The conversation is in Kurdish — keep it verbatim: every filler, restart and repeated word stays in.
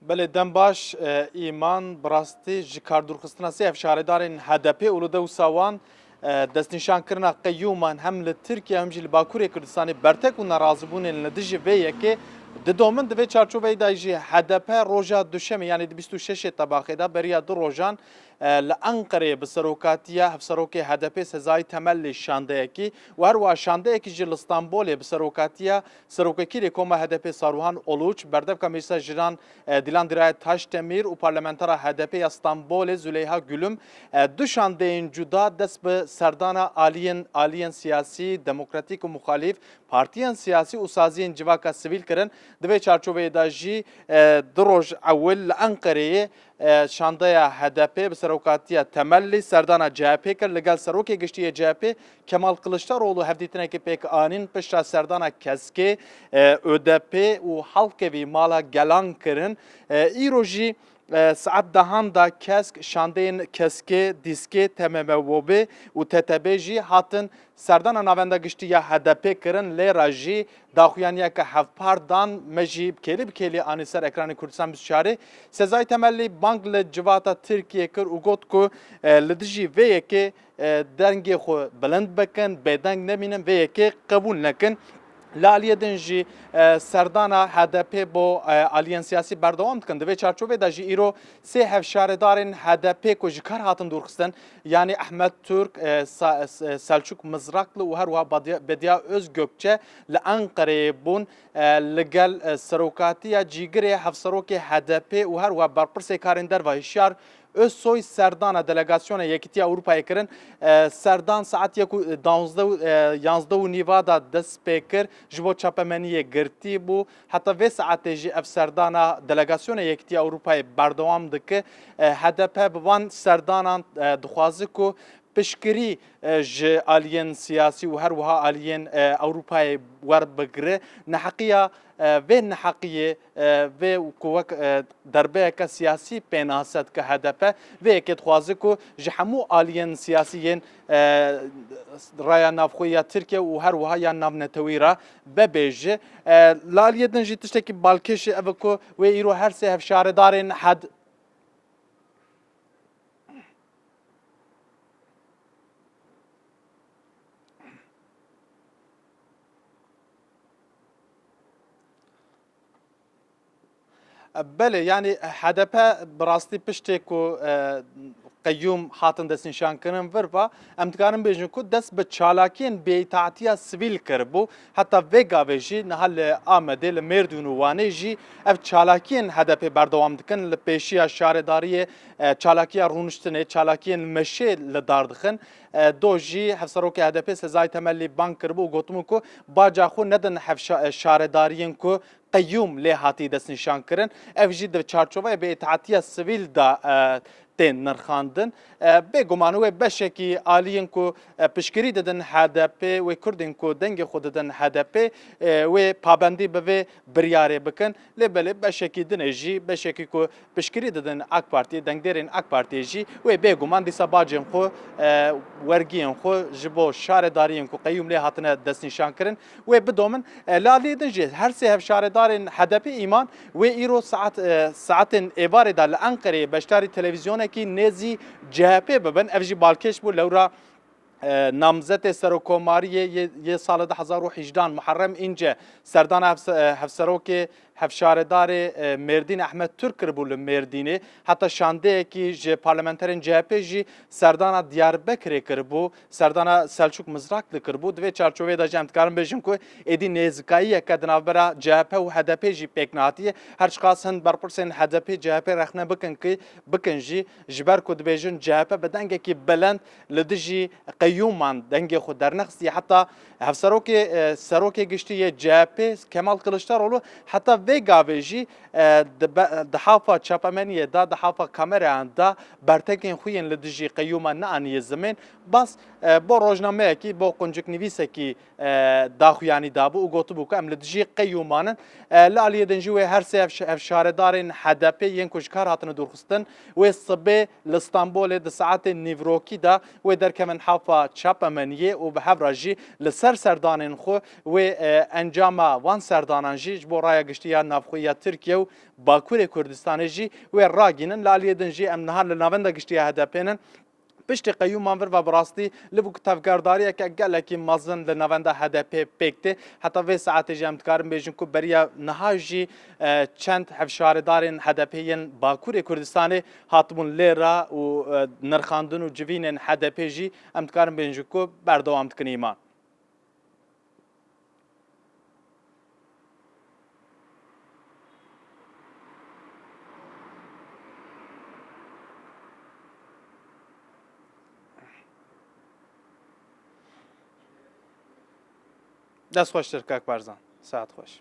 Belê, dem baş, e, Îman, bi rastî ji kar dûrxistina sê hevşaredarên H D P û li dewsa wan, e, destnîşankirina qeyûman hem li Tirkiye hem jî li Bakurê Kurdistanê bertek û nerazîbûnên li dijî vê yekê didomin. Di vê çarçoveyê de jî H D P roja Duşemê, yanî di bîst û şeşê Tebaxê de beriya du rojan, e, li Enqereyê bi serokatiya Hevserokê H D P Sezai Temelli şandeyekî û her wiha şandeyekî jî li Stenbolê bi serokatiya Serokekî Lêkoma H D P Saruhan Oluç, berdevka Meclisa Jinan, e, Dilan Dirayet Taşdemir û parlamentera H D P ya Stenbolê Zuleyha Gülüm, e, du şandeyên cuda dest bi serdana aliyên, aliyên siyasî, demokratîk û muxalîf, partiyên siyasî û saziyên civaka sivîl kirin. Di vê çarçoveyê de jî, e, du roj ewil li Enqereyê, e, şandeya H D P bi serokatiya Temelli serdana C H P kir, li gel Serokê Giştî yê C H P Kemal Kiliçdaroglu hevdîtinekê pêk anîn, pişta serdana Keskê, e, ÖDP û Halkevî mala gelan kirin. E, îro jî, e, saet dehan da Kesk, şandeyên Keskê, Dîskê, T M M W B û T T B jî hatin serdana Navenda Giştî ya H D P kirin, lê re jî daxuyaniyeke hevpar dan, me jî bi kêlî bi kêlî anî ser ekranê Kurdistan bîst û çarê. Sezai Temelli bang li civata Tirkiyê kir û got ku, e, li dijî vê yekê, e, dengê xwe bilind bikin, bêdeng nemînin, vê yekê qebûl nekin. Li aliyê din jî, e, serdana H D P bo, e, aliyên siyasî berdewam dikin. Di vê çarçovê de jî îro sê hevşaredarên H D P ku ji kar hatin dûrxistin, yanî Ehmed Türk, e, Sa-, e, Selçuk Mızraklı û her wiha Badia-, Bedia Özgökçe li Enqereyê bûn, e, li gel, e, serokatiya cîgirê hevserokê H D P û her wiha berpirsê karên derve Hişyar Özsoy serdana delegasyona Yekîtiya Ewropayê kirin. E, serdan saet yek û, e, danzdeh û, e, yanzdeh û nîva da dest pê kir, ji bo çapemeniyê girtî bû. Heta vê saetê jî ev serdana delegasyona Yekîtiya Ewropayê berdewam dike. E, H D P bi van serdanan, e, dixwaze ku piştgirî, e, ji aliyên siyasî û her wiha aliyên, e, Ewropayê werbigire. Neheqiya, e, vê neheqiyê, e, vê ku wek, e, derbeyeke siyasî pênase dike H D P, vê yekê dixwaze ku ji hemû aliyên siyasî yên, e, raya navxwe ya Tirkiye û her wiha ya navnetewî re bibêje. E, li aliyê din jî tiştekî balkêş e, ev e ku wê îro her sê hevşaredarên H D P Belê, yanî H D P bi rastî piştê ku, e, qeyûm hatin destnîşankirin vir ve, em dikarin bêjin ku dest bi çalakiyên bêîtaetiya sivîl kiribû. Heta vê gavê jî niha li Amedê, li Mêrdûn û Wanê jî ev çalakiyên H D P berdewam dikin. Li pêşiya şaredariyê, e, çalakiya rûniştinê, çalakiyên meşê li dar dixin. E, do jî hevserokê H D P Sezai Temelli bang kiribû û gotibû ku baca xwe nedin hevşa-, e, şaredariyên ku qeyûm lê hatî destnîşankirin. Ev jî di çarçoveyê bêîtaetiya sivîl de, e, tên nirxandin. E, bêguman wê beşekî aliyên ku, e, piştgirî didin H D P, wê Kurdên ku dengê xwe didin H D P, e, wê pabendî bi vê biryarê bikin. Lê belê beşekî dinê jî, beşekî ku piştgirî didin AK Partiyê, dengdêrên AK Partiyê jî wê bêguman dîsa bacên xwe, e, wergiyên xwe ji bo şaredariyên ku qeyûm lê hatine destnîşankirin, wê bidomin. E, li aliyê din jî her sê hevşaredarên H D P Îman wê îro saet, e, saetên êvarê de li Enqereyê beşdarî televîzyonekî nêzî C H P bibin. Ev jî balkêş bû lewra, e, namzetê serokomariyê yê, yê sala du hezar û hejdehan Muharrem Înce serdana hevse-, e, hevserokê hevşaredarê, e, Mêrdîn Ehmed Türk kiribû li Mêrdînê. Heta şandeyekî ji parlamenterên C H P jî serdana Diyarbekirê kiribû. Serdana Selçuk Mızraklı kiribû. Di vê çarçoveyê de jî em dikarin bêjin ku êdî nêzikayiyeke di navbera C H P û H D P jî pêk nehatiye. Her çiqas hin berpirsên H D P C H P rexne bikin ki, bikin jî, ji ber ku dibêjin C H P bi dengekî bilind li dijî qeyûman dengê xwe dernexistî. Heta hevserokê, e, serokê giştî yê C H P Kemal Kılıçdaroğlu heta vê gavê jî, e, di be-, di hafa çapemeniyê de, di hafa kamerayan de bertekên xwe yên li dijî qeyûman neaniye zimên. Bas, e, bo rojnameyekî, bo qunciknivîsekî, e, daxuyanî dabû û gotibû ku em li dijî qeyûman in. E, li aliyê din jî wê her sê hevş-, hevşaredarên H D P yên ku ji kar hatine dûrxistin, wê sibê li Stenbolê di saetên nîvrokî de wê derkevin hafa çapemeniyê û bi hev re jî li ser serdanên xwe wê, e, encama van serdanan jî ji bo raya giştî ya navxwe ya Tirkiye û Bakurê Kurdistanê jî wê ragînin. Li aliyê din jî em niha li navenda giştî ya H D P'ê ne. Piştî qeyûman vir ve bi rastî li ku tevgerdariyeke gelekî mezin li navenda H D P'ê pêk tê. Heta vê saetê jî em dikarin bêjin ku beriya niha jî, e, çend hevşaredarên H D P'ê yên Bakurê Kurdistanê hatibûn lê re û, e, nirxandin û civînên H D P'ê jî em dikarin bêjin ku berdewam dikin îman. Dest xweş Tirkak Barzan. Saet xweş.